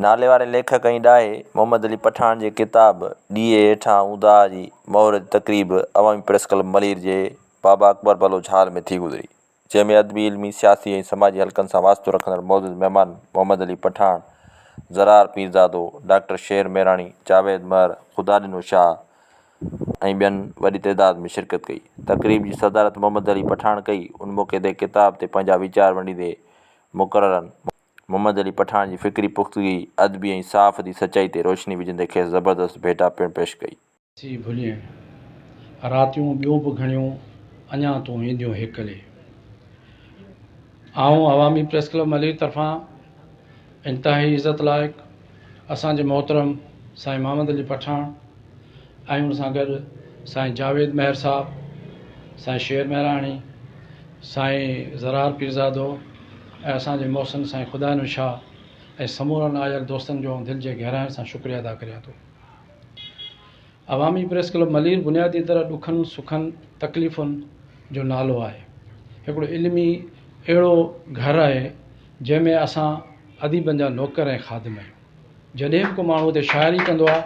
ناليواري ليکڪ ۽ ڏاهي محمد علي پٺاڻ جي ڪتاب ڏيئي هيٺان اونداهه جي مهورتي تقريب عوامي پريس ڪلب ملير جي بابا اڪبر بلوچ هال ۾ ٿي گذري. جنهن ۾ ادبي، علمي، سياسي ۽ سماجي حلقن سان واسطو رکندڙ معزز مهمان محمد علي پٺاڻ، زرار پيرزادو، ڊاڪٽر شير ميراڻي، جاويد مهر، خدا ڏنو شاهه ۽ ٻين وڏي تعداد ۾ شرڪت ڪئي. تقريب جي صدارت محمد علي پٺاڻ ڪئي. ان موقعي تي ڪتاب تي پنهنجا ويچار ونڊيندي مقررن محمد علي پٺاڻ جي فڪري پختگي، ادبي ۽ صحافتي سچائي تي روشني وجهندي کيس زبردست ڀيٽا پڻ پيش ڪئي. ٿي ڀلين راتيون ٻيون به گهڻيون اڃا تون اينديون هيڪلي. آئون عوامي پريس ڪلب ملير طرفان انتهائي عزت لائق اسان جي محترم سائين محمد علي پٺاڻ ۽ ان سان گڏ سائين جاويد مهر صاحب، سائين شير مهراڻي، سائين زرار پيرزادو ۽ اسان جي محسن سائين خدائنو شاهه ۽ سمورن آيل دوستن جو آئون دل جي گهراين سان شڪريه ادا ڪريان ٿو. عوامي پريس ڪلب ملير بنيادي طرح ڏکن سکن تڪليفن جو نالو آهي. هڪڙو علمي اهڙو گهر آهي جنهن ۾ اسان اديبن جا نوڪر ۽ خادم آهيون. جڏهن به ڪو ماڻهو اتي شاعري ڪندو آهي،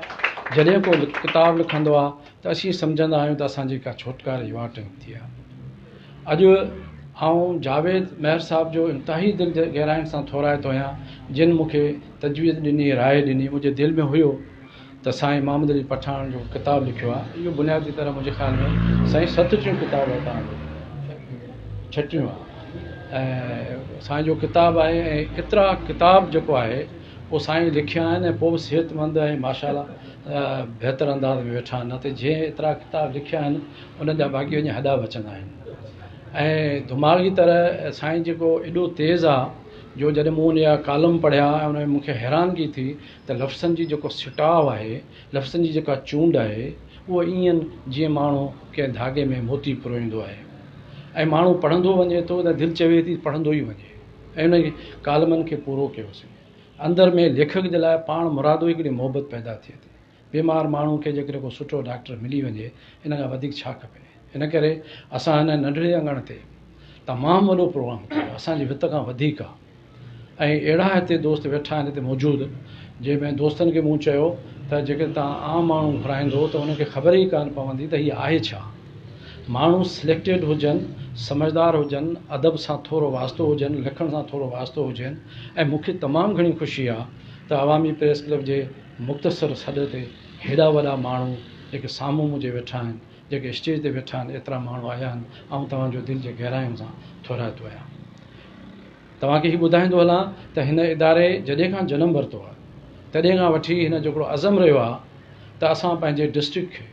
جڏهن ڪو ڪتاب لکندو آهي ته اسين سمجهندا آهيون ته اسان جي ڪا ڇوٽڪاري جي واٽ نڪتي آهي. اڄ آئون جاويد مهر صاحب جو انتهائي دل جي گهراين سان ٿورائتو آهيان جن مون کي تجويز ڏني، راء ڏني، منهنجي دل ۾ هيو ته سائين محمد علي پٺاڻ جو ڪتاب لکيو آهي، اهو بنيادي طرح منهنجي خيال ۾ سائين 37 ڪتاب آهي توهان جو، 36 آهي ۽ سائين جو ڪتاب آهي ۽ ايترا ڪتاب جيڪو آهي اهو سائين لکيا آهن ۽ پوء به صحتمند ۽ ماشاء الله بهتر انداز ۾ ويٺا آهن نه ته جنهن ايترا ڪتاب لکيا آهن انهن جا باقي وڃي هڏا بچندا آهن ۽ دماغي طرح سائين جيڪو ايڏو تيز آهي جو جڏهن مون ان جا ڪالم پڙهيا ۽ ان ۾ مون کي حيرانگي ٿي ته لفظن جي جيڪو سٽاء آهي، لفظن جي جيڪا چونڊ آهي، اهو ائين جيئن ماڻهو ڪنهن ڌاڳي ۾ موتي پروئيندو آهي ۽ ماڻهو پڙهندو وڃي ٿو ته دل چوي ٿي پڙهندو ئي وڃي ۽ ان ڪالمن کي پورو ڪيوسين. اندر ۾ ليکڪ جي لاء پاڻ مرادو هڪڙي محبت پيدا ٿئي ٿي. بيمار ماڻهو کي جيڪڏهن ڪو سٺو ڊاڪٽر ملي وڃي، ان کان وڌيڪ ڇا کپي؟ ان ڪري اسان هن ننڍڙي اڱڻ تي تمام وڏو پروگرام ڪيو، اسان جي وت کان وڌيڪ آ ۽ اهڙا هتي دوست ويٺا آهن هتي موجود، جنهن ۾ دوستن کي مون چيو ته جيڪڏهن توهان عام ماڻهو گهرائيندو ته انهن کي خبر ئي ڪانه پوندي ته هي آهي ڇا؟ ماڻهو سليڪٽيڊ هجن، سمجهدار هجن، ادب سان ٿورو واسطو هجن، لکڻ سان ٿورو واسطو هجين ۽ مون کي تمام گهڻي خوشي آ ته عوامي پريس ڪلب جي مختصر سڏ تي هيڏا وڏا ماڻهو جيڪي سامهون منهنجي ويٺا آهن، جيڪي اسٽيج تي ويٺا آهن، ايترا ماڻهو آيا آهن، آئون توهان جو دل جي گهراين سان ٿورائتو آهيان. توهان کي هي ٻڌائيندو هلان ته هن اداري جڏهن کان جنم ورتو آهي، تڏهن کان وٺي هن جو هڪڙو عزم رهيو آهي ته اسان پنهنجي ڊسٽرڪٽ کي،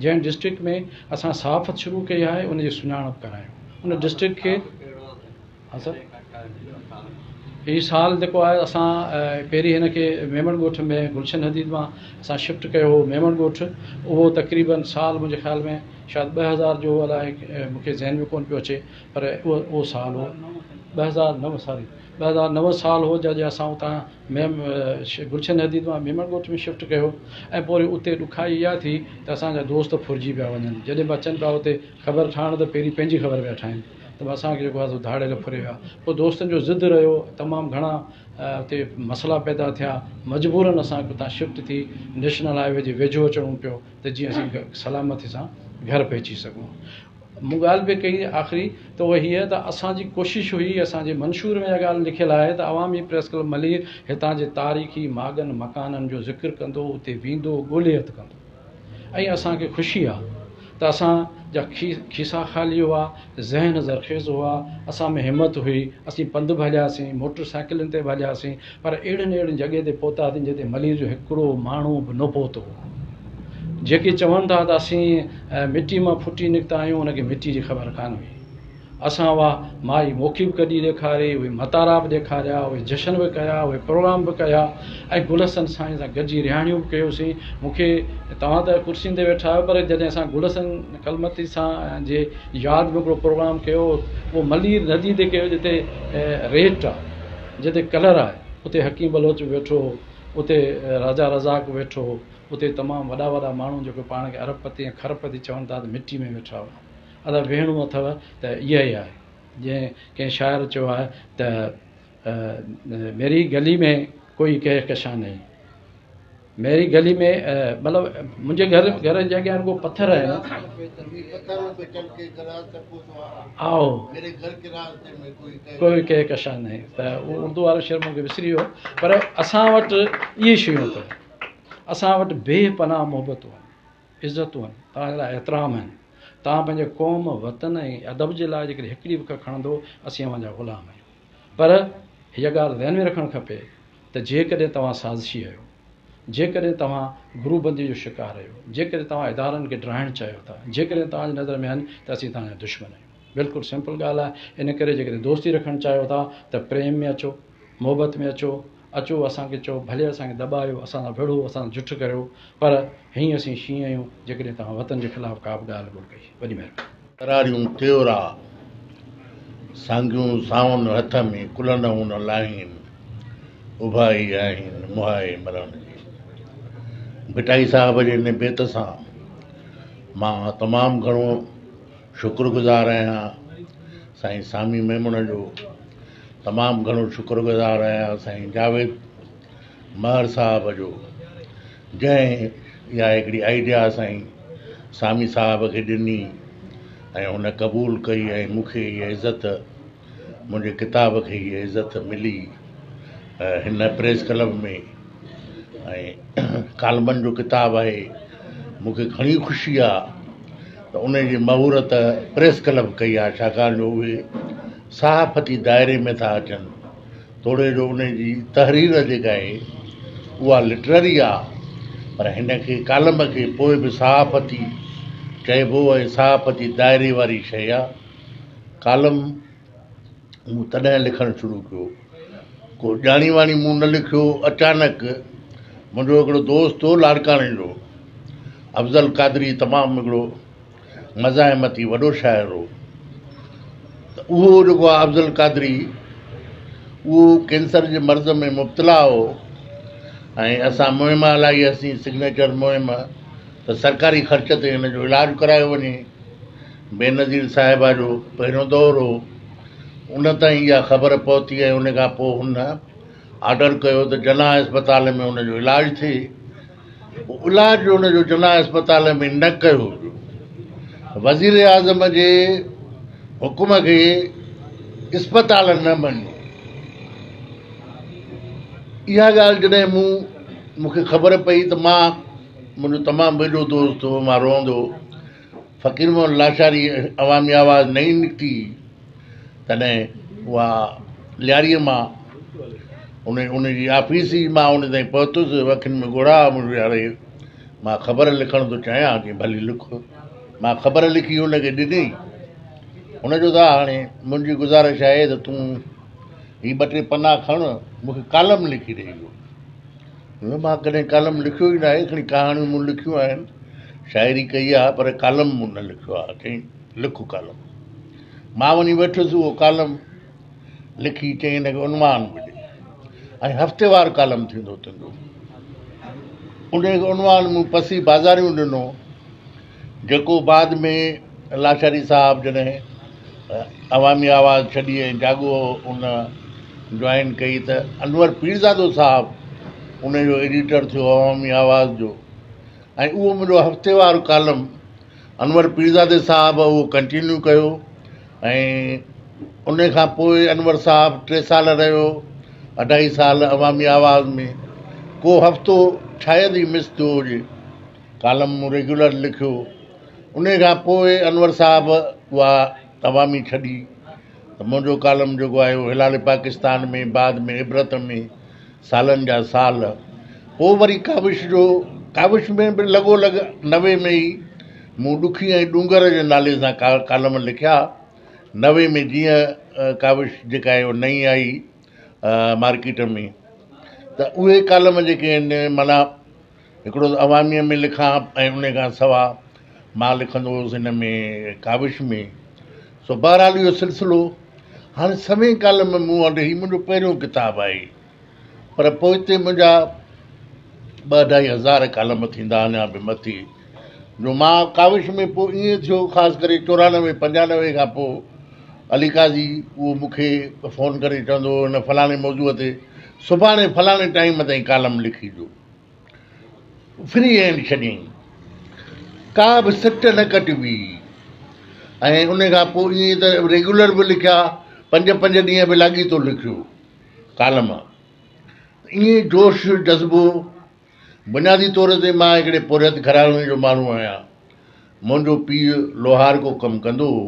جنهن ڊسٽرڪٽ ۾ اسان صحافت شروع ڪئي آهي، ان جي سڃاڻپ ڪرايون، ان ڊسٽرڪٽ کي. ها سر هي سال جيڪو آهي اسان پهرين هن کي ميمڻ ڳوٺ ۾ گلشن حديد مان اسان شفٽ ڪيو هو ميمڻ ڳوٺ اهو تقريبن سال منهنجي خيال ۾ شايد 2000 جو الائي مونکي ذهن ۾ ڪونه پيو اچي پر اهو اهو سال هو 2009 ساري 2009 سال هو جڏهن اسان اتان ميم گلشن حديد مان ميمڻ ڳوٺ ۾ شفٽ ڪيو ۽ پوء وري اتي ڏکائي اها ٿي ته اسان جا دوست ڦرجي پيا وڃن جڏهن به اچن پيا اتي خبر ٺاهڻ ته پهرين پنهنجي خبر پيا ٺاهين ته اسان کي جيڪو آهي سو ڌاڙيل ڦري ويا. پوء دوستن جو ضد رهيو، تمام گهڻا اتي مسئلا پيدا ٿيا، مجبورن اسان کي اتان شفٽ ٿي نيشنل هاء وي جي ويجهو اچڻو پيو ته جيئن اسين سلامتي سان گهر پهچي سگهون. مون ڳالهه پئي ڪئي آخري ته اها هيء ته اسان جي ڪوشش هئي، اسان جي منشور ۾ اها ڳالهه لکيل آهي ته عوامي پريس ڪلب ملير هتان جي تاريخي ماڳن مڪانن جو ذڪر ڪندو، اتي ويندو، ڳولي هٿ ڪندو. ۽ اسان کي خوشي آ ته اسان جا کيسا خالي هئا، ذهن زرخيز هئا، اسان ۾ همت هئي، اسين پنڌ به هلياسين، موٽر سائيڪلن تي به هلياسين، پر اهڙين اهڙين جڳهين تي پهتاسين جتي ملير جو هڪڙو ماڻهو به نه پهتو هو. جيڪي چون ٿا ته اسين مٽي مان ڦٽي نڪتا آهيون، ان کي مٽي جي خبر ڪانه هئي. اسان اها مائي موکي به ڪڍي ڏيکاري، اهي متارا به ڏيکاريا، اهي جشن به ڪيا، اهي پروگرام به ڪيا ۽ گل حسن سائين سان گڏجي رهاڻيون به ڪيوسين. مون کي توهان ته ڪرسين تي ويٺا آهيو پر جڏهن اسان گل حسن ڪلمتي سان جي ياد ۾ هڪڙو پروگرام ڪيو اهو ملير ندي تي ڪيو جتي ريٽ آهي، جتي ڪلر آهي، اتي حڪيم بلوچ به ويٺو هو، اتي راجا رزاق به ويٺو هو، اتي تمام وڏا وڏا ماڻهو جيڪي پاڻ کي ارب پتي ۽ کرب پتي چون ٿا ته مٽي ۾ ويٺا هئا. ادا ويهڻو اٿو ته اها ئي آهي. جنهن ڪنهن شاعر چيو آهي ته ميري گلي ۾ ڪوئي ڪهڪشان نهين. ميري گلي ۾ مطلب منهنجي گهر گهر جي اڳيان رڳو پٿر آهن. آئو ڪوئي ڪهڪشان نهين ته اهو اردو وارو شعر مونکي وسري ويو پر اسان وٽ اهي شيون اٿو اسان وٽ بي پناهه محبتون آهن عزتون آهن توهان جي لاء احترام آهن توهان پنهنجي قوم وطن ۽ ادب جي لاء جيڪڏهن هڪڙي وک کڻندو اسين اوهان جا غلام آهيون پر هيء ڳالهه ذهن ۾ رکڻ کپي ته جيڪڏهن توهان سازشي آهيو، جيڪڏهن توهان گروه بندي جو شڪار آهيو، جيڪڏهن توهان ادارن کي ڊاهڻ چاهيو ٿا، جيڪڏهن توهان جي نظر ۾ آهن ته اسين توهان جا دشمن آهيون. بلڪل سمپل ڳالهه آهي. ان ڪري جيڪڏهن دوستي رکڻ چاهيو ٿا ته پريم ۾ اچو، محبت ۾ اچو، اچو اسان کي چئو، ڀلي اسان کي دٻايو، اسان سان وڙهو، اسان سان جٺ ڪريو، پر هيئن اسين شينهن آهيون، جيڪڏهن توهان وطن جي خلاف ڪا به ڳالهه ٻولهه ڪئي. وڏي مهرباني. تراريون تيورا، سانگيون ساون هٿ ۾، ڪلهنئون نه لاهين، اڀا ئي آهين مهائي مرڻ جي. ڀٽائي صاحب جي ان بيت سان مان تمام گهڻو شڪر گذار آهيان سائين سامي ميمڻ جو تمام گهڻو شڪر گذار آهيان سائين جاويد مهر صاحب جو جنهن اها هڪڙي آئيڊيا سائين سامي صاحب کي ڏني ۽ هن قبول ڪئي ۽ مون کي اها عزت منهنجي ڪتاب کي هيء عزت ملي هن پريس ڪلب ۾ ۽ ڪالمن جو ڪتاب آهي مون کي گهڻي خوشي آهي ته ان جي مهورت پريس ڪلب ڪئي آهي ڇاڪاڻ جو اهي صحافتي دائري ۾ ٿا اچن توڙي جو ان جي تحرير جيڪا آهي اها لٽرري آهي پر هن کي ڪالم کي پوء به صحافتي چئبو ۽ صحافتي دائري واري شيء آهي. ڪالم مون تڏهن لکڻ شروع ڪيو ڪو ڄاڻي واڻي مون نه لکيو اچانڪ منهنجو هڪڙو دوست هو لاڙڪاڻي جو افضل قادري تمام هڪڙو مزاحمتي وڏو شاعر هو ته اهو جيڪو آهي افضل قادري اهو ڪينسر جي مرض ۾ مبتلا هو ۽ اسان مهم هلائي هئسين سگنيچر مهم ته سرڪاري خرچ تي هن جو علاج ڪرايو وڃي بينظير صاحبه جو پهريون دور هو ان تائين اها خبر پهتي ۽ ان کان پوء هن آرڊر ڪيو ته جناح اسپتال ۾ ان جو علاج ٿئي پوء علاج ان جو جناح اسپتال ۾ نه ڪيو ويو وزير اعظم جي حڪم کي اسپتال نه مڃيو اها ڳالهه جڏهن مون مون کي خبر پئي ته مان منهنجو تمام ويجهو دوست هو مان روئندو فقير محمد لاشاري عوامي آواز نئين نڪتي تڏهن اها لياريء مان ان ان جي آفيس ئي مان ان تائين پهتس اکين ۾ ڳوڙها آيا مون يار هي مان خبر لکڻ ٿو چاهيان چيائين ڀلي لک مان خبر لکي هن کي ڏني هن چيو ته هاڻي منهنجي گذارش آهي ته تون هي ٻه ٽي پنا کڻ مون کي ڪالم لکي ڏئي ويو نه مان ڪڏهن ڪالم لکيو ئي ناهي کڻي ڪهاڻيون مون لکيون آهن شاعري ڪئي آهي پر ڪالم مون نه لکيو آهي چيائين لک ڪالم مان وڃي ويٺس اهو ڪالم لکي چيائين هن کي عنوان به ڏي ۽ هفتيوار ڪالم ٿيندو تنهنجو ان کي عنوان مون پسي بازاريون ڏنو جيڪو بعد ۾ لاشاري صاحب جڏهن عوامي آواز ڇڏي ۽ جاڳو ان جوائن ڪئي ته انور پيرزادو صاحب ان جو ايڊيٽر ٿيو عوامي آواز جو ۽ اهو منهنجو هفتيوار ڪالم انور پيرزادي صاحب اهو ڪنٽينيو ڪيو ۽ ان کان پوء انور صاحب ٽي سال رهيو اڍائي سال عوامي آواز ۾ ڪو هفتو شايد ئي مس ٿيو هجي ڪالم مون ريگيولر لکيو. انهيء کان پوء انور صاحب اها عوامي ڇڏي ته منهنجو ڪالم جيڪو آهي اهو هلال پاڪستان ۾ بعد ۾ عبرت ۾ سالن جا سال پوء وري ڪاوش جو ڪاوش ۾ به لڳو لڳ 90 ۾ ئي مون ڏکي ۽ ڏونگر جي نالي سان ڪالم لکيا 90 ۾ جيئن ڪاوش جيڪا آهي اها نئين آئي مارڪيٽ ۾ ته اهي ڪالم جيڪي آهن معنيٰ هڪڙو ته عواميء ۾ لکان ۽ ان کان سوا مان لکندو هوس هن ۾ ڪاوش ۾. سو بهرحال اهو سلسلو هاڻي سوين ڪالم مون وٽ هي منهنجو پهريون ڪتاب آهي پر پوئتي منهنجا ٻه اڍائي هزار ڪالم ٿيندا اڃا به مٿي جو مان ڪاوش ۾ پوء ائين ٿيو خاص ڪري 94 95 کان پوء علي قاضي اهو مون کي فون ڪري چوندو هو هن فلاڻي موضوع تي سڀاڻي فلاڻي ٽائيم تائين ڪالم لکي ڏيو. فري هينڊ ڇڏيائين. ڪا به سٽ نه ڪٽبي ۽ ان کان پوء ائين ته ريگيولر به لکيا، پنج پنج ڏينهن به لاڳيتو لکيو ڪالم. ائين جوش جذبو بنيادي طور تي مان هڪڙي پورهيت گهراڻي جو ماڻهو آهيان. منهنجو پيء لوهارڪو ڪم ڪندو هو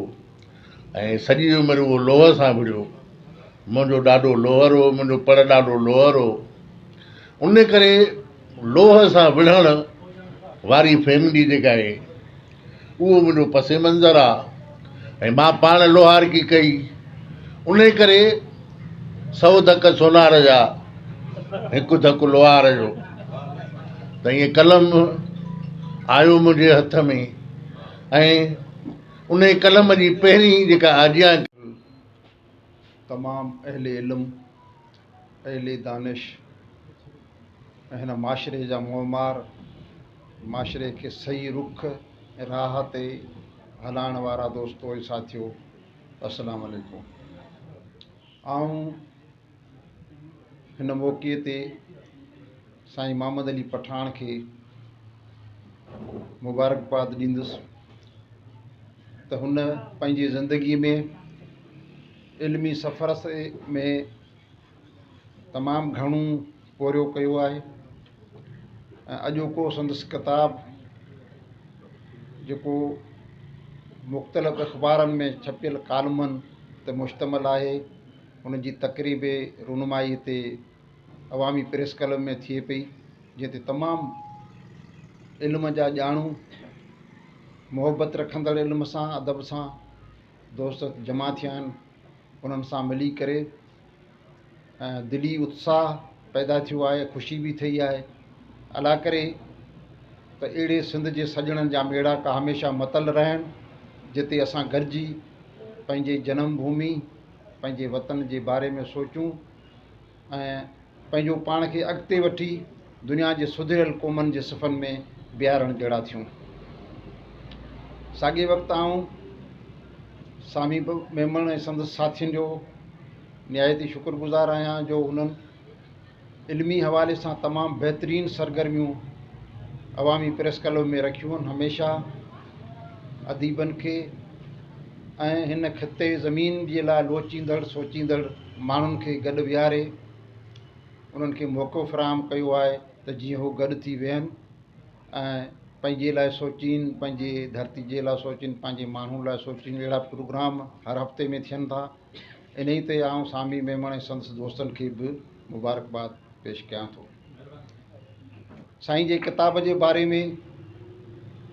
۽ سڄي عمر اهو لوهه سان وڙهيو. منهنجو ڏاڏو لوهر هو، منهنجو پڙ ڏاڏو لوهر هو. ان ڪري لوهه سان وڙهڻ واري فيملي جيڪا آهي، اهو منهنجو پس منظر آهي ۽ مان پاڻ لوهارڪي ڪئي. ان ڪري سئو ڌڪ سونار جا، هڪ ڌڪ لوهار جو. ته ائين قلم آيو منهنجي هٿ ۾ ۽ ان قلم جي پهرين جيڪا آجيان. تمام اهل علم، اهل دانش ۽ هن معاشري جا معمار، معاشري کي صحيح رخ ۽ راهه تي هلائڻ وارا دوستو ۽ ساٿيو السلام عليڪم. آئون هن موقعي تي سائين محمد علي پٺاڻ کي مبارڪباد ڏيندس ته هن پنهنجي زندگي ۾ علمي سفر ۾ تمام گهڻو پورهيو ڪيو آهي ۽ اڄوڪو سندس ڪتاب جيڪو مختلف اخبارن ۾ ڇپيل ڪالمن تي مشتمل آهي ان جي تقريب رونمائي تي عوامي پريس ڪلب ۾ ٿئي پئي جنهن تي تمام علم جا ڄاڻو محبت رکندڙ علم سان ادب سان دوست جمع ٿيا آهن انهن سان ملي ڪري ۽ دلي اتساهه پيدا ٿيو آهي خوشي به ٿي آهي الله ڪري ته اهڙي سنڌ جي سڄڻن جا ميڙاڪا هميشه متل رهن جتي اسان گڏجي پنهنجي جنم ڀومي پنهنجي وطن جي باري ۾ سوچون ۽ پنهنجو پاڻ کي اڳتي وٺي دنيا جي سڌريل قومن جي صفن ۾ بيهارڻ جهڙا ٿيون. ساڳئي وقت آئون سامي ميمڻ ۽ سندس ساٿين جو نهايت ئي شڪر گذار آهيان جو انهن علمي حوالي سان تمام بهترين سرگرميون عوامي پريس ڪلب ۾ رکيون آهن هميشه اديبن کي ۽ هن خطي زمين جي لاء لوچيندڙ سوچيندڙ ماڻهن کي گڏ ويهاري انهن کي موقعو فراهم ڪيو آهي ته جيئن هو گڏ ٿي ويهن ۽ پنهنجي لاء سوچين پنهنجي ڌرتي جي لاء سوچين پنهنجي ماڻهن لاء سوچين اهڙا پروگرام هر هفتي ۾ ٿين ٿا انهي تي آئون سامي ميمڻ ۽ سندس دوستن کي به مبارڪباد پيش ڪيان ٿو سائين جي ڪتاب جي باري ۾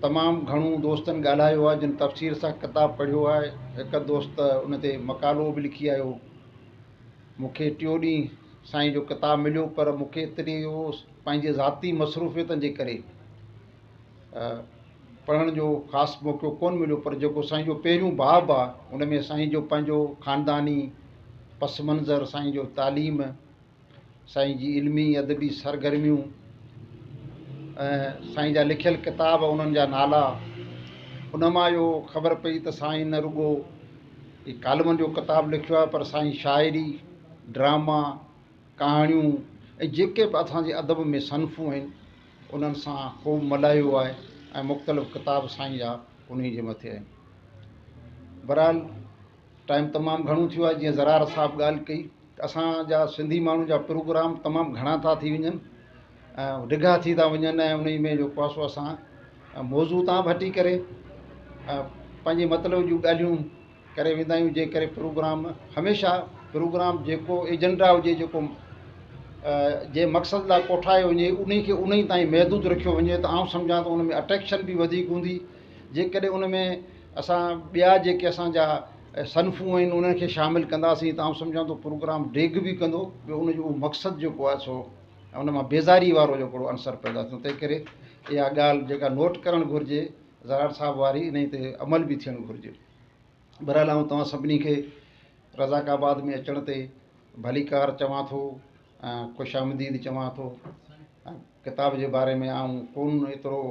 تمام گهڻو دوستن ڳالهايو آهي جن تفصيل سان ڪتاب پڙهيو آهي هڪ دوست ان تي مقالو به لکي آيو مون کي ٽيون ڏينهن سائين جو ڪتاب مليو پر مون کي ايتري اهو پنهنجي ذاتي مصروفيتن جي ڪري پڙهڻ جو خاص موقعو ڪونه مليو پر جيڪو سائين جو پهريون باب آهي ان ۾ سائين جو پنهنجو خانداني پس منظر سائين جو تعليم سائين جي علمي ادبي سرگرميون ۽ سائين جا لکيل ڪتاب انهن جا نالا ان مان اهو خبر پئي ته سائين نه رڳو هي ڪالمن جو ڪتاب لکيو آهي پر سائين شاعري ڊراما ڪهاڻيون ۽ جيڪي به اسان جي ادب ۾ صنفون آهن انهن سان خوب ملهايو آهي ۽ مختلف ڪتاب سائين جا انهي جي مٿي آهن بهرحال ٽائيم تمام گهڻو ٿيو آهي جيئن زرار صاحب ڳالهه ڪئي ته اسان جا سنڌي ماڻهن جا پروگرام تمام گهڻا ٿا ٿي وڃن ۽ ڊگها ٿي ٿا وڃن ۽ انهي ۾ جيڪو آهي سو اسان موضوع تان به هٽي ڪري ۽ پنهنجي مطلب جون ڳالهيون ڪري ويندا آهيون جنهن ڪري پروگرام هميشه پروگرام جيڪو ايجنڊا هجي جيڪو جنهن مقصد لاء ڪوٺايو وڃي انهي کي انهي تائين محدود رکيو وڃي ته آئون سمجهان ٿو ان ۾ اٽريڪشن به وڌيڪ هوندي جيڪڏهن ان ۾ اسان ٻيا جيڪي اسان جا صنفون آهن انهن کي شامل ڪنداسين ته آئون سمجهان ٿو پروگرام ڊيگهه به ڪندو ٻيو ان جو اهو مقصد جيڪو آهي سو ان مان بيزاري وارو جيڪو عنصر پيدا ٿيندو تنهن ڪري اها ڳالهه جيڪا نوٽ ڪرڻ گهرجي زرار صاحب واري انهي تي عمل به ٿيڻ گهرجي بهرحال آئون توهان سڀني کي رزاق آباد ۾ اچڻ تي ڀليڪار چوان ٿو ۽ خوش آمديد چوان ٿو ۽ ڪتاب جي باري ۾ آئون ڪونه ايترو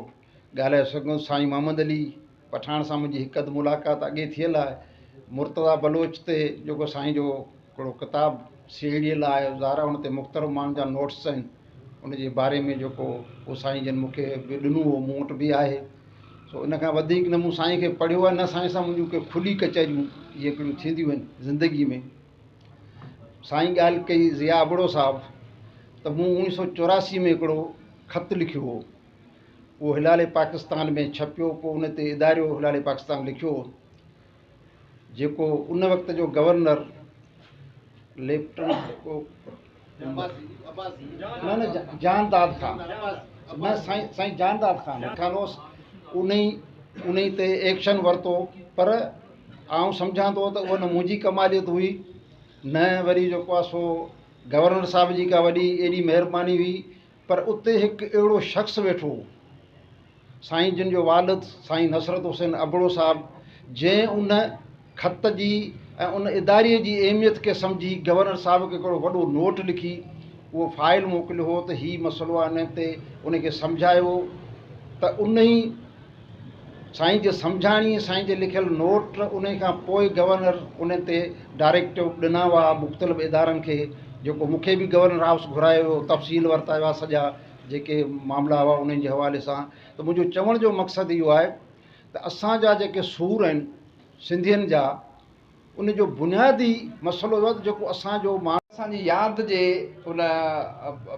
ڳالهائي سگهندس سائين محمد علي پٺاڻ سان منهنجي هڪ اڌ ملاقات اڳي ٿيل آهي مرتضيٰ بلوچ تي جيڪو سائين جو هڪڙو ڪتاب سهيڙيل آهي. ظاهر آهي ان تي مختلف ماڻهن جا نوٽس آهن ان جي باري ۾ جيڪو اهو سائين جن مون کي به ڏنو هو مون وٽ به آهي. سو ان کان وڌيڪ نه مون سائين کي پڙهيو آهي نه سائين سان منهنجون ڪي کلي ڪچهريون اهي هڪڙيون ٿينديون آهن زندگي ۾. سائين ڳالهه ڪئي ضياء ابڙو صاحب ته مون اوڻيهه سو 84 ۾ هڪڙو خط لکيو هو، اهو هلال پاڪستان ۾ ڇپيو، پوء ان تي اداريو هلال پاڪستان لکيو هو، جيڪو ان وقت جو گورنر ليفٽننٽ نه نه جان داد خان نه سائين سائين جان داد خان خان هوس، انهي انهي تي ايڪشن ورتو. پر آئون سمجهان ٿو ته اها نه منهنجي ڪماليت هئي نه وري جيڪو آهي سو گورنر صاحب جي ڪا وڏي ايڏي مهرباني هئي، پر اتي هڪ اهڙو شخص ويٺو هو سائين جن جو والد سائين نصرت حسين ابڙو صاحب، جنهن ان خط جي ۽ ان اداري جي اهميت کي سمجهي گورنر صاحب کي هڪڙو وڏو نوٽ لکي اهو فائل موڪليو هو ته هي مسئلو آهي، ان تي ان کي سمجهايو ته ان ئي سائين جي سمجهاڻي سائين جي لکيل نوٽ ان کان پوء گورنر ان تي ڊائريڪٽو ڏنا هئا مختلف ادارن کي، جيڪو مون کي به گورنر هائوس گهرايو ويو، تفصيل ورتا ويا سڄا جيڪي معاملا هئا انهن جي حوالي سان. ته منهنجو چوڻ جو مقصد اهو آهي ته اسان جا جيڪي سور آهن سنڌين جا، ان جو بنيادي مسئلو اهو آهي ته جيڪو اسان جو ماڻهو. اسان جي ياد جي ان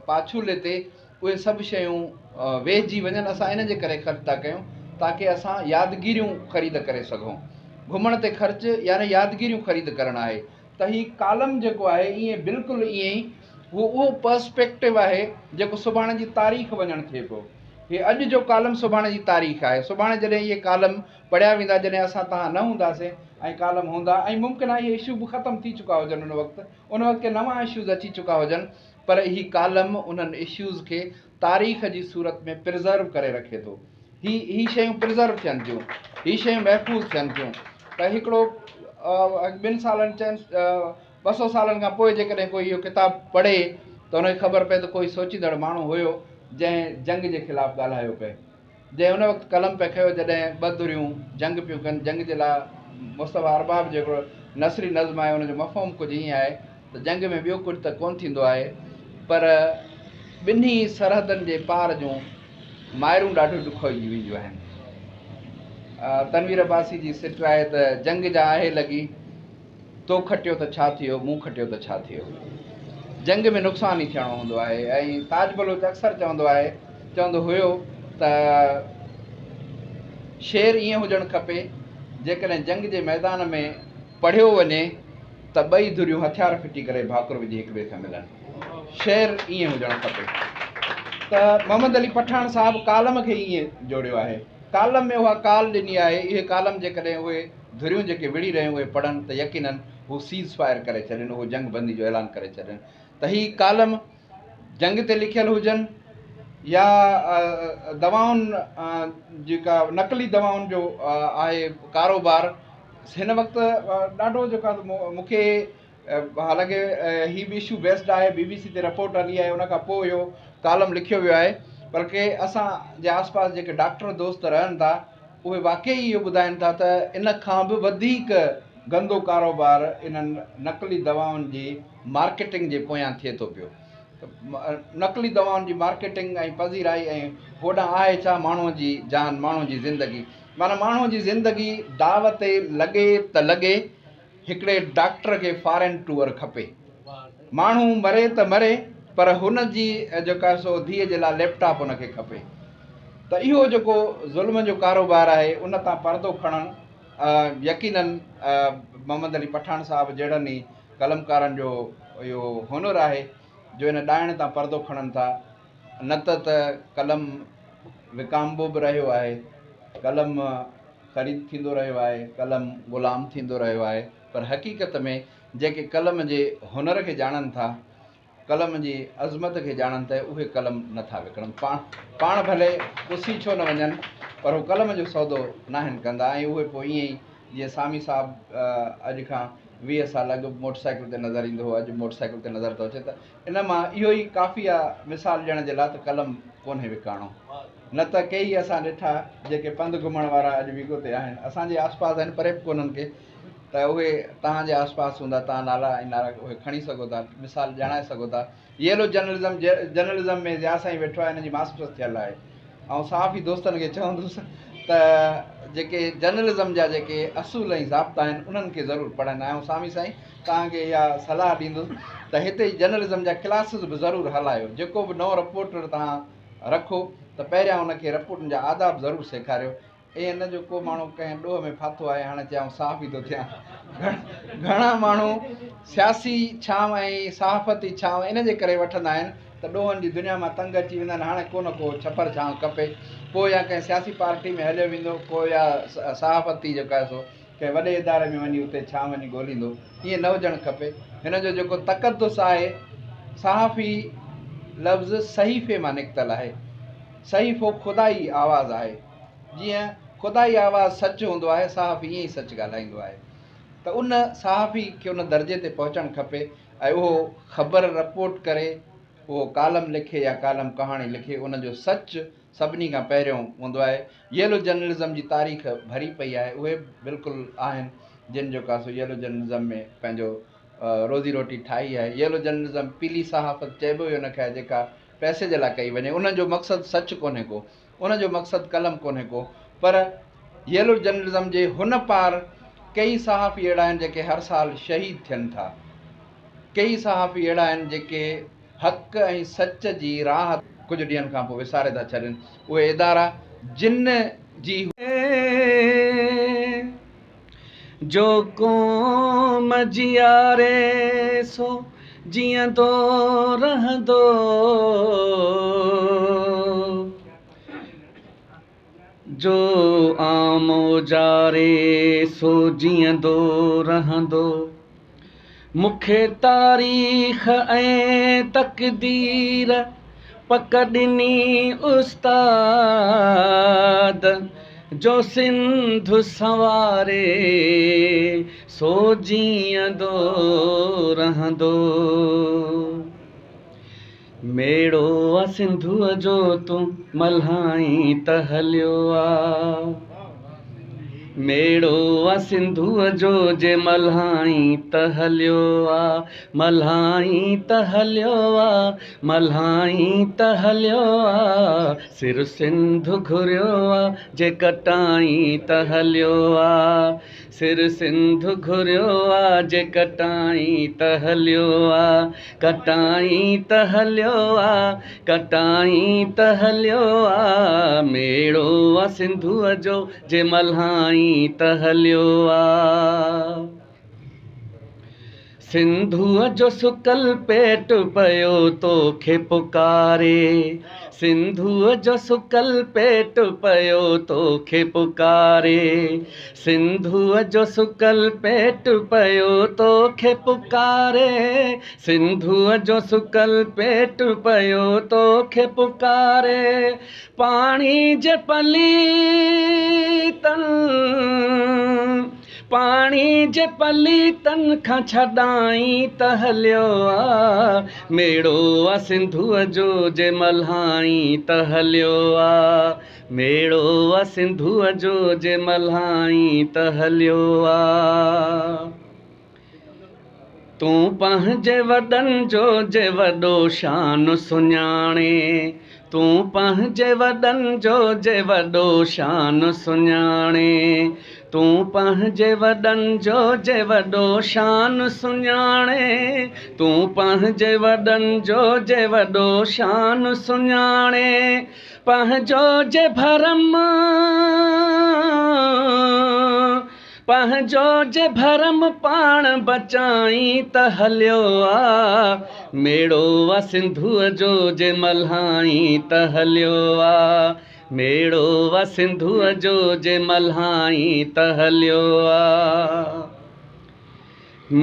پاڇولي تي اهي سڀ شيون ويهجي وڃن، اسان ان جي ڪري خرچ ٿا ڪيون تاڪه اسان يادگيريون خريد ڪري سگهون. گهمڻ تي خرچ يعني يادگيريون خريد ڪرڻ آهي. ته هي ڪالم جيڪو آهي ائين بلڪل ائين ئي هو اهو پرسپيڪٽو آهي جيڪو سڀاڻي جي تاريخ وڃڻ ٿئي پيو. هي اڄ جو ڪالم سڀاڻي جي تاريخ آهي. سڀاڻي جڏهن اهي ڪالم پڙهيا ويندا، جڏهن اسان توهان نه هونداسين ۽ ڪالم هوندا ۽ ممڪن آهي اهي اشو به ختم ٿي چڪا هجن ان وقت، ان وقت ڪي نوان اشوز اچي چڪا هجن، پر هي ڪالم انهن اشوز کي تاريخ جي صورت ۾ پرزرو ڪري رکي ٿو. هي هي شيون پرزرو ٿين ٿيون، هي شيون محفوظ ٿين ٿيون ته هڪڙو ٻن سالن چئن 200 سالن کان پوء جيڪڏهن ڪوئي اهو ڪتاب پڙهي ته ان کي خبر پئي ته ڪوئي سوچيندڙ ماڻهو هيو جنهن جنگ جي خلاف ڳالهايو پئي، جنهن ان وقت قلم پئي کنيو جڏهن ٻه ڌريون جنگ پيون ڪن. جنگ جي لاء مصطفيٰ ارباب جو هڪڙو نثري نظم آهي، ان جو مفهوم ڪجهه ائين آهي ته جنگ ۾ ٻيو ڪجهه ته ڪونه ٿيندو آهي پر ٻنهي سرحدن جي پار جون مائرون ڏاڍيون ڏکوئجي وينديون آهن. تنوير عباسي جي سٽ آهي ته جنگ جا آهي لڳي، تو کٽيو ته ڇا ٿيو، مون کٽيو ته ڇا ٿيو. جنگ ۾ نقصان ئي ٿيڻو هوندو آهي ۽ تاج بلوچ اڪثر چوندو آهي، چوندو هيو ته شعر ائين هجڻ کپي جيڪڏهن جنگ جي ميدان ۾ پڙهيو وڃي ته ٻئي ڌريون هٿيار ڦٽي ڪري ڀاڪر وجهي هڪ ٻئي سان ملن. شعر ائين هجڻ کپي ته محمد علي پٺاڻ صاحب ڪالم کي ائين جوڙيو آهي. ڪالم ۾ اها ڪال ڏني آهي. اهي ڪالم جيڪڏهن اهي ڌريون جيڪي وڙهي رهيون اهي پڙهن ته يقينن هو سيز فائر ڪري ڇڏين، اهو جنگ بندي جو اعلان ڪري ڇڏين ته هي ڪالم جنگ تي لکيل هجن يا دوائن جيڪا نقلي دوائن جو آهي ڪاروبار هن وقت ڏاڍو جيڪو آهي مون کي، حالانڪه هي به اشو بيسڊ آهي، بي بي سي تي رپورٽ هلي آهي ان کان پوء اهو ڪالم لکيو ويو آهي، بلڪه اسان جي آس پاس جيڪي ڊاڪٽر دوست رهن ٿا اهي واقعي اهو ٻڌائن ٿا ته ان کان به وڌيڪ گندو ڪاروبار انهن نقلي دوائن جي مارڪيٽنگ جي پويان ٿئي ٿو پيو. نقلي دوائن جي مارڪيٽنگ ۽ پذيرائي ۽ هوڏانهن آهي ڇا ماڻهوء جي جان، ماڻهوء جي زندگي، معنيٰ ماڻهوء جي زندگي داو تي لڳي ته لڳي، هڪڙي ڊاڪٽر کي فارين ٽوئر کپي، ماڻهو مري ته مري پر هن جي جيڪا سو ڌيء جي لاء ليپ ٽاپ هن کي کپي. ته اهو جيڪو ظلم جو ڪاروبار آهي ان تان پردو کڻڻ يقينن محمد علي پٺاڻ صاحب جهڙن ئي قلمڪارن جو اهو هنر آهي جو ان ڏائڻ تان پردو کڻن ٿا، نه ته ته قلم وڪامبو به رهيو آهي، قلم خريد ٿيندو رهيو آهي، قلم غلام ٿيندو رهيو آهي، پر حقيقت ۾ جيڪي قلم جي هنر کي ڄاڻن ٿا، قلم جي عظمت کي ڄاڻن ٿا، اهي قلم نه ٿا وڪڻن. پاڻ پاڻ ڀلي پسي ڇو نه وڃن پر هو قلم جو سودو ناهن ڪندا ۽ اهي پوء ائين ئي جيئن سامي صاحب اڄ کان 20 سال اڳ موٽر سائيڪل تي نظر ايندو هو، اڄ موٽر سائيڪل تي نظر ٿو اچي ته ان مان اهو ئي ڪافي آ مثال ڏيڻ جي لاء ته قلم ڪونهي وڪاڻو. نه ته ڪيئي اسان ڏٺا جيڪي پنڌ گهمڻ وارا اڄ ويگو تي آهن، اسان جي آس پاس آهن پري به ڪونهن ڪي ته. ته اهي توهان جي آس پاس هوندا، توهان نالا ۽ نعرا اهي کڻي سگهو ٿا، مثال ڄاڻائي سگهو ٿا. ييلو جرنلزم جرنلزم ۾ ضياء سائين ويٺو آهي، هن جي ماسٽرس ٿيل آهي. آئون صحافي دوستن کي چوندس ته جيڪي جرنلزم جا جيڪي اصول ۽ ضابطا آهن انهن کي ضرور پڙهن. آئون سامي سائين توهان کي اها صلاح ڏيندس ته هتي جرنلزم جا ڪلاسز به ضرور هلايو. جيڪو به نئون رپورٽر توهان رکو ته پهريان ان کي رپورٽن جا آداب ضرور سيکاريو. ائين نه جو ڪو ماڻهو ڪنهن ڏوهه ۾ ڦاٿو آهي هاڻي چئي آئون صحافي ٿو ٿيان. گهڻا ماڻهو سياسي ڇانو ۽ صحافتي ڇانو ان جي ڪري وٺندا آهن ته ڏوهن جي دنيا مان تنگ اچي ويندا آهن هاڻي ڪو نه ڪو ڇپر ڇانو کپي ڪو يا ڪنهن سياسي پارٽي ۾ هليو ويندو ڪو يا صحافتي جيڪو آهي سو ڪنهن وڏي اداري ۾ وڃي اتي ڇانو وڃي ڳوليندو. ائين نه هجڻ کپي. هن جو جيڪو تقدس آهي صحافي لفظ صحيفي مان نڪتل آهي. صحيفو خدائي آواز آهي. جيئن خدائي آواز سچ هوندو آهي، صحافي ائين ئي سچ ڳالهائيندو آهي ته ان صحافي کي ان درجي تي پهچڻ کپي ۽ اهو خبر رپورٽ ڪري، اهو ڪالم لکي يا ڪالم ڪهاڻي لکي ان جو سچ سڀني کان پهريون هوندو آهي. ييلو جرنلزم جي تاريخ ڀري پئي آهي، اهي به بلڪل آهن جن جو ڪاسو ييلو جرنلزم ۾ پنهنجو روزي روٽي ٺاهي آهي. ييلو جرنلزم پيلي صحافت چئبو ئي ان کي آهي جيڪا پئسي جي لاء ڪئي وڃي، ان جو مقصد سچ ڪونهي ڪو. ان جو مقصد قلم ڪونهي ڪو پر ييلو جرنلزم جي هن پار ڪيئي صحافي اهڙا آهن جيڪي هر سال شهيد ٿين ٿا. ڪيئي صحافي اهڙا آهن جيڪي حق ۽ سچ جي راهه ڪجهه ڏينهن کان پوء وساري ٿا ڇڏين. اهي ادارا جن جي. جو قوم جياري سو جيئندو رهندو. جو عام اجاري سو جيئندو رهندو. مون کي تاريخ ۽ تقدير پڪ ڏني استاد جو سنڌ سنواري سو جيئندو رهندو. ميڙو آ سنڌوء جو تون ملهائين ته هليو آ. ميڙو آ سنڌوء جو جي ملهائين ته هليو آ. ملهائين ته هليو آ، ملهائين ته هليو آ. سر سنڌ گهريو آ جي ڪٽائين ته هليو آ. سر سنڌ گهريو آ جي ڪٽائين ته هليو آ، ڪٽائين ته هليو آ، ڪٽائين ته هليو آ، ميڙو آ سنڌوء جو جي ملهائين ته هليو آ. سنڌوء جو سڪل پيٽ پيو توکي پڪاري، سنڌوء جو سڪل پيٽ پيو توکي پڪاري، سنڌوء جو سڪل پيٽ پيو توکي پڪاري، سنڌوء جو سڪل پيٽ پيو توکي پڪاري، پاڻي جي پليتن، پاڻي جي پليتن کان ڇڏائين ته هليو آ، ميڙو آ سنڌوء جو جي ملهائين ته هليو آ، ميڙو آ سنڌوء جو جي ملهائين ته هليو آ. تون پنهنجي وڏن جو جي وڏو شان سڃاڻي، تون پنهنجي وڏن جو جي وڏو شان سڃاڻي، تون پنهنجي وڏن جو جي وڏو شان سڃاڻي، تون پنهنجي وڏن جو جي وڏو شان سڃاڻي، پنهنجو جي ڀرم. پنهنجو جي ڀرم پاڻ بچائين ته هليو آ، ميڙو آ سنڌوء جو جي ملهائين ته هليو آ، ميڙو آ سنڌوء جو جي ملهائين ته هليو آ.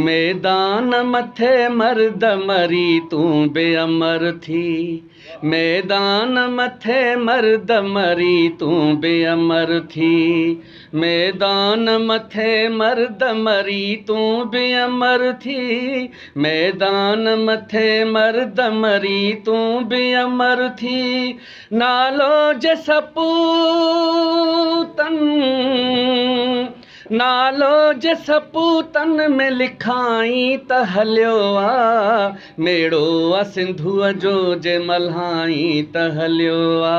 ميدان مٿي مرد مري تون به امر ٿي، ميدان مٿي مرد مري تون به امر ٿي، ميدان مٿي مرد مري تون به امر ٿي، ميدان مٿي مرد مري تون به امر ٿي، نالو جي سپوتن. نالو جي سپوتن ۾ لکائين ته هليو آ، ميڙو آ سنڌوءَ جو جي ملهائين ته هليو آ،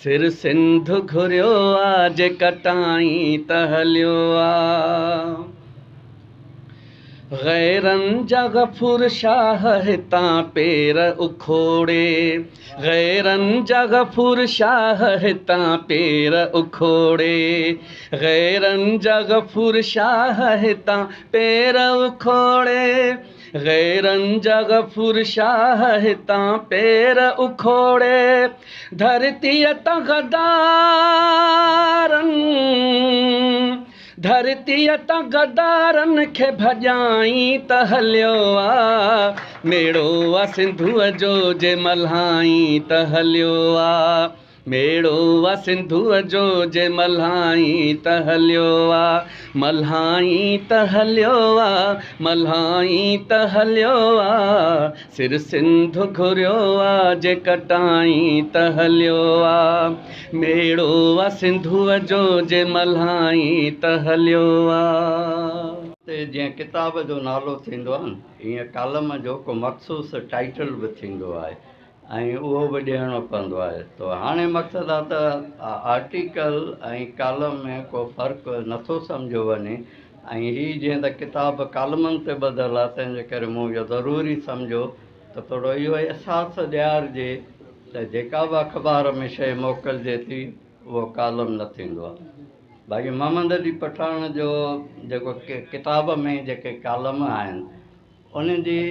سر سنڌ گهريو آ جي ڪٽائين ته هليو آ. غيرن جا غفور شاهه هتان پير اکوڙي، غيرن جا غفور شاهه هتان پير اکوڙي، غيرن جا غفور شاهه هتان پير اکوڙي، غيرن جا غفور شاهه هتان پير اکوڙي، ڌرتيءَ تان غدارن، ڌرتيءَ تان غدارن کي ڀڄائين ته هليو آ، ميڙو آ سنڌوءَ جو جي ملهائين ته هليو آ، ميڙو آ سنڌوءَ جو جي ملهائين ته هليو آ، ملهائين ته هليو آ، ملهائين ته هليو آ، سر سنڌ گهريو آ جي ڪٽائين ته هليو آ، ميڙو آ سنڌوءَ جو جي ملهائين ته هليو آ. جيئن ڪتاب جو نالو ٿيندو آهي نه، ائين ڪالم جو ڪو مخصوص ٽائيٽل به ٿيندو آهي ۽ اهو به ڏيڻو پوندو آهي. ته هاڻي مقصد آهي ته آرٽيڪل ۽ ڪالم ۾ ڪو فرق نٿو سمجهيو وڃي ۽ هيءُ جيئن ته ڪتاب ڪالمن تي ٻڌل آهي، تنهن جي ڪري مون اهو ضروري سمجهيو ته ٿورو اهو احساس ڏيارجي ته جيڪا به اخبار ۾ شيءِ موڪلجي ٿي اهو ڪالم نه ٿيندو آهي. باقي محمد علي پٺاڻ جو جيڪو ڪتاب ۾ جيڪي ڪالم آهن، انهن جي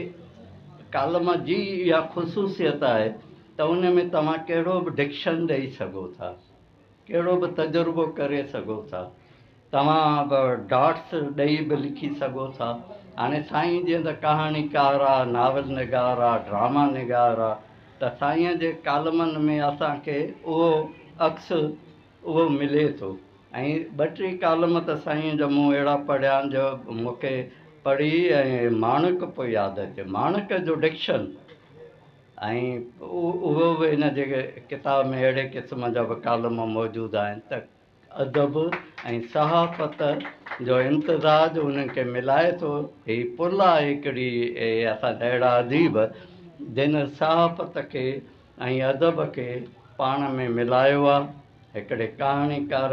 ڪالم جي اها خصوصيت آهي ته ان ۾ توهان ڪهڙو به ڊڪشن ڏيئي سگهو ٿا، ڪهڙو به تجربو ڪري سگهو ٿا، توهان به ڊاٽس ڏيئي به لکي سگهو ٿا. هاڻي سائين جيئن ته ڪهاڻيڪار آهي، ناول نگار آهي، ڊراما نگار آهي، ته سائينءَ جي ڪالمن ۾ اسان کي اهو عڪس اهو ملي ٿو. ۽ ٻه ٽي ڪالم ته سائينءَ جا مون اهڙا پڙهيا آهن جو مون کي پڙهي ۽ ماڻڪ پيو ياد اچي، ماڻڪ جو ڊڪشن ۽ اهو به هن جي ڪتاب ۾ اهڙي قسم جا به ڪالم موجود آهن. ته ادب ۽ صحافت جو امتزاج انهن کي ملائي ٿو. هيءُ پل آهي هڪڙي، اسان جا اهڙا اديب جن صحافت کي ۽ ادب کي پاڻ ۾ ملايو آهي. هڪڙي ڪهاڻيڪار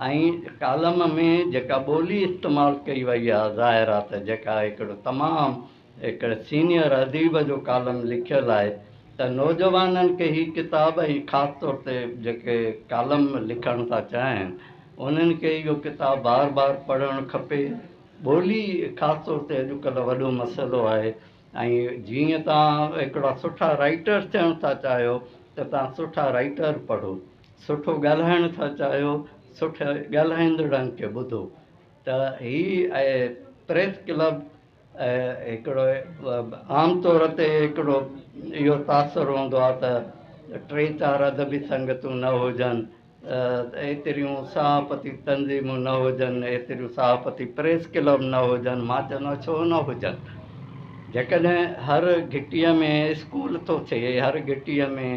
۽ ڪالم ۾ جيڪا ٻولي استعمال ڪئي وئي آهي، ظاهر آهي ته جيڪا هڪڙو تمام هڪڙي سينيئر اديب جو ڪالم لکيل آهي، ته نوجوانن کي هيءُ ڪتاب ۽ خاص طور تي جيڪي ڪالم لکڻ ٿا چاهين انهن کي اهو ڪتاب بار بار پڙهڻ کپي. ٻولي خاص طور تي اڄڪلهه وڏو مسئلو آهي ۽ جيئن توهان هڪڙا سٺا رائيٽر ٿيڻ ٿا چاهيو ته توهان سٺا رائيٽر پڙهو، سٺو ڳالهائڻ ٿا چاهيو سٺي ڳالهائيندڙن کي ٻڌو. ته هيءُ پريس ڪلب هڪڙو عام طور تي هڪڙو اهو تاثر هوندو آهي ته ٽي چار ادبي سنگتون نه هجن، ايتريون صحافتي تنظيمون نه هجن، ايتريون صحافتي پريس ڪلب نه هجن. مان چوندو آهيان ڇو نه هجن؟ جيڪڏهن هر گهٽيءَ ۾ اسڪول ٿو ٿئي، هر گهٽيءَ ۾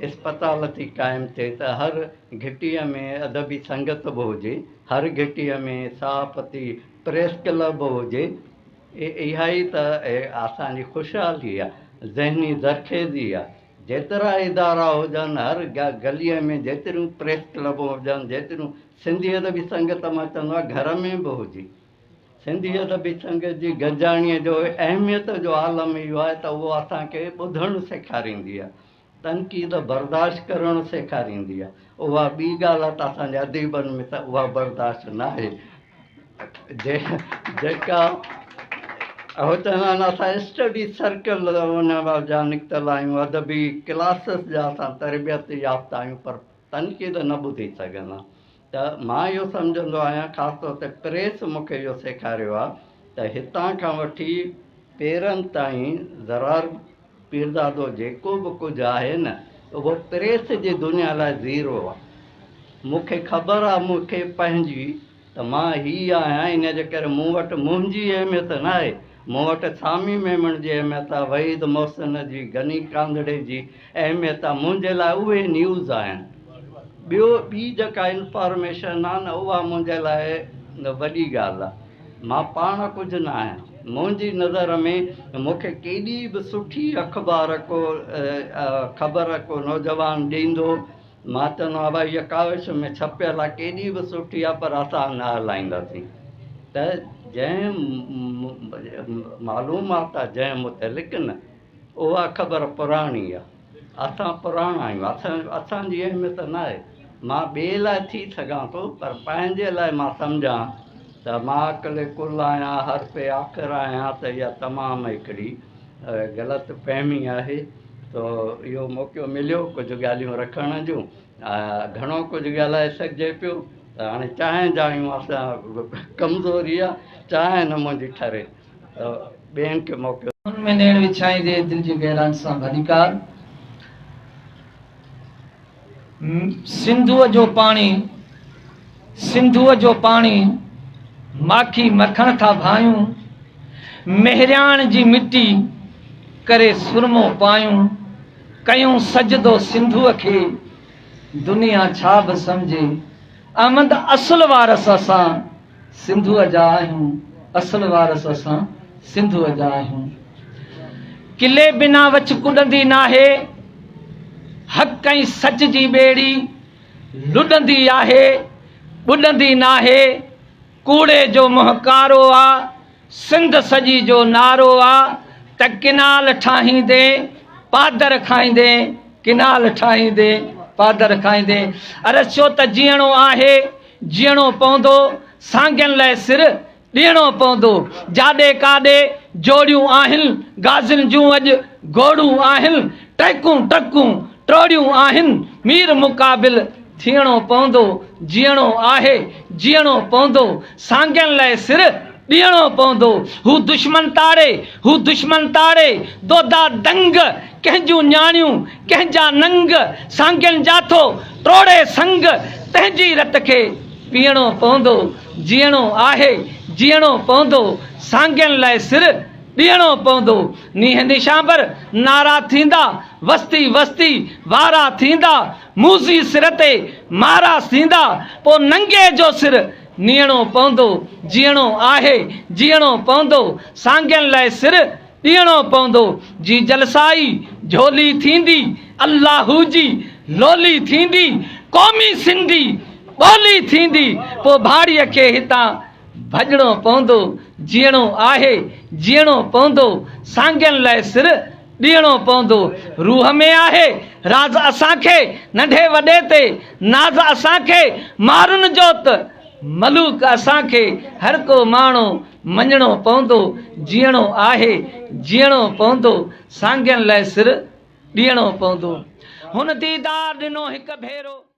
اسپتال ٿي قائم ٿئي، ته هر گهٽيءَ ۾ ادبي سنگت به هجي، هر گهٽيءَ ۾ صحافتي پريس ڪلب به هجي. اها ئي ته اسان جي خوشحالي آهي، ذهني زرخيزي آهي. جيترا ادارا هجن، هر گليءَ ۾ جيتريون پريس ڪلب هجن، جيتريون سنڌي ادبي سنگت، مان چوندو آهيان گهر ۾ به هجي. سنڌي ادبي سنگت جي گڏجاڻيءَ جو اهميت جو عالم اهو آهي ته اهو اسان کي ٻڌڻ سيکاريندي آهي، تنقيد برداشت ڪرڻ سيکاريندي آهي. اها ٻي ڳالهه آهي ته اسان جي اديبن ۾ ته اها برداشت نه آهي. جيڪا اهو چوندا آهن اسان اسٽڊي سرڪل ان جا نڪتل آهيون، ادبي ڪلاسز جا اسان تربيت يافته آهيون، پر تنقيد نه ٻڌي سگهندا. ته مان اهو سمجهندو آهيان، خاص طور تي پريس مون کي اهو سيکاريو آهي ته هتان کان وٺي پيرن تائين زرار پيرزادو جيڪو به ڪجهه آهي نه، اهو پريس جي دنيا لاءِ زيرو آهي. مون کي خبر آهي مون کي پنهنجي ته مان هيءَ آهيان، ان جي ڪري مون وٽ منهنجي اهميت نه آهي. مون وٽ سامي ميمڻ جي اهميت آهي، وحيد محسن جي، غني ڪانڌڙي جي اهميت آهي. منهنجي لاءِ اهي نيوز آهن. ٻيو ٻي جيڪا انفارميشن آهي نه، اها منهنجي لاءِ وڏي ڳالهه آهي. مان پاڻ ڪجهه نه آهيان. منهنجي نظر ۾ مون کي ڪيڏي به سٺي اخبار ڪو خبر ڪو نوجوان ڏيندو، مان چوندو آهيان ڀائي هيء ڪاوش ۾ ڇپيل آهي، ڪيڏي به سٺي آهي پر اسان نه هلائينداسين. ته جنهن معلومات آهي جنهن متعلق نه اها خبر پراڻي آهي. اسان پراڻا آهيون، اسان جي اهميت نه آهي. مان ٻئي لاء ٿي سگهان ٿو پر پنهنجي لاء مان سمجهان ته مان عقل ڪل آهيان، حرف آخر آهيان ته اها تمام هڪڙي غلط فهمي آهي. تو اهو موقعو مليو ڪجهه ڳالهيون رکڻ جون، گهڻو ڪجهه ڳالهائي سگهجي پيو ته هاڻي چانهه جا آهيون اسان ڪمزوري آهي، چانهه نه منهنجي ٺري ته ٻين کي موقعو. ان ۾ نيڻ وڇائيندي دل جي گهراين سان ڀليڪار. سنڌوء جو پاڻي سنڌوء جو پاڻي ماکي مکڻ ٿا ڀانيون، مهرياڻ جي مٽي ڪري سرمو پايون، ڪيون سجدو سنڌوء کي دنيا ڇا به سمجهي، احمد اصل وارث اسان سنڌوء جا آهيون، اصل وارث اسان سنڌوء جا آهيون. قلعي بنا وڇ ڪڏندي ناهي، حق ۽ سچ جي ٻيڙي لڏندي آهي، ٻڏندي ناهي، ڪوڙي جو منهن ڪارو آ، سنڌ سڄي جو نعرو آ ته ڪنال ٺاهيندين پادر کائيندين، ڪنال ٺاهيندين پادر کائيندين، ارسيو ته جيئڻو آهي جيئڻو پوندو، سانگين لئه سر ڏيڻو پوندو. جاڏي ڪاڏي جوڙيون آهن، غازين جون اڄ گوڙون آهن، ٽهڪون ٽڪون ٽوڙيون آهن، مير مقابل ٿيڻو پوندو. جيئڻو آهي جيئڻو پوندو، سانگين لئه سر ڏيڻو پوندو. هو دشمن تاڙي، هو دشمن تاڙي، دودا دنگ، ڪنهن جون نياڻيون، ڪنهن جا ننگ، سانگين جا ٿو ٽوڙي سنگ، تنهن جي رت کي پيئڻو پوندو. جيئڻو آهي جيئڻو پوندو، سانگين لئه سر ڏيڻو پوندو. نينهن نشانبر نعرا ٿيندا، وستي وستي وارا ٿيندا، موذي سر تي مارا ٿيندا، پوء ننگي جو سر نيئڻو پوندو. جيئڻو آهي جيئڻو پوندو، سانگين لئه سر ڏيڻو پوندو. جي جلسائي جهولي ٿيندي، الله هو جي لولي ٿيندي، قومي سنڌي ٻولي ٿيندي، پوء ڀاڙيء کي هتان ڀڄڻو پوندو. جيئڻو آهي جيئڻو پوندو، سانگين لئه سر ڏيڻو پوندو. روح ۾ آهي راز اسان کي، ننڍي وڏي تي ناز اسان کي، مارن جو ته ملوڪ اسان کي، هر ڪو ماڻو مڃڻو پوندو. جيئڻو آهي جيئڻو پوندو، سانگين لئه سر ڏيڻو پوندو. هن ديدار ڏنو هڪ ڀيرو.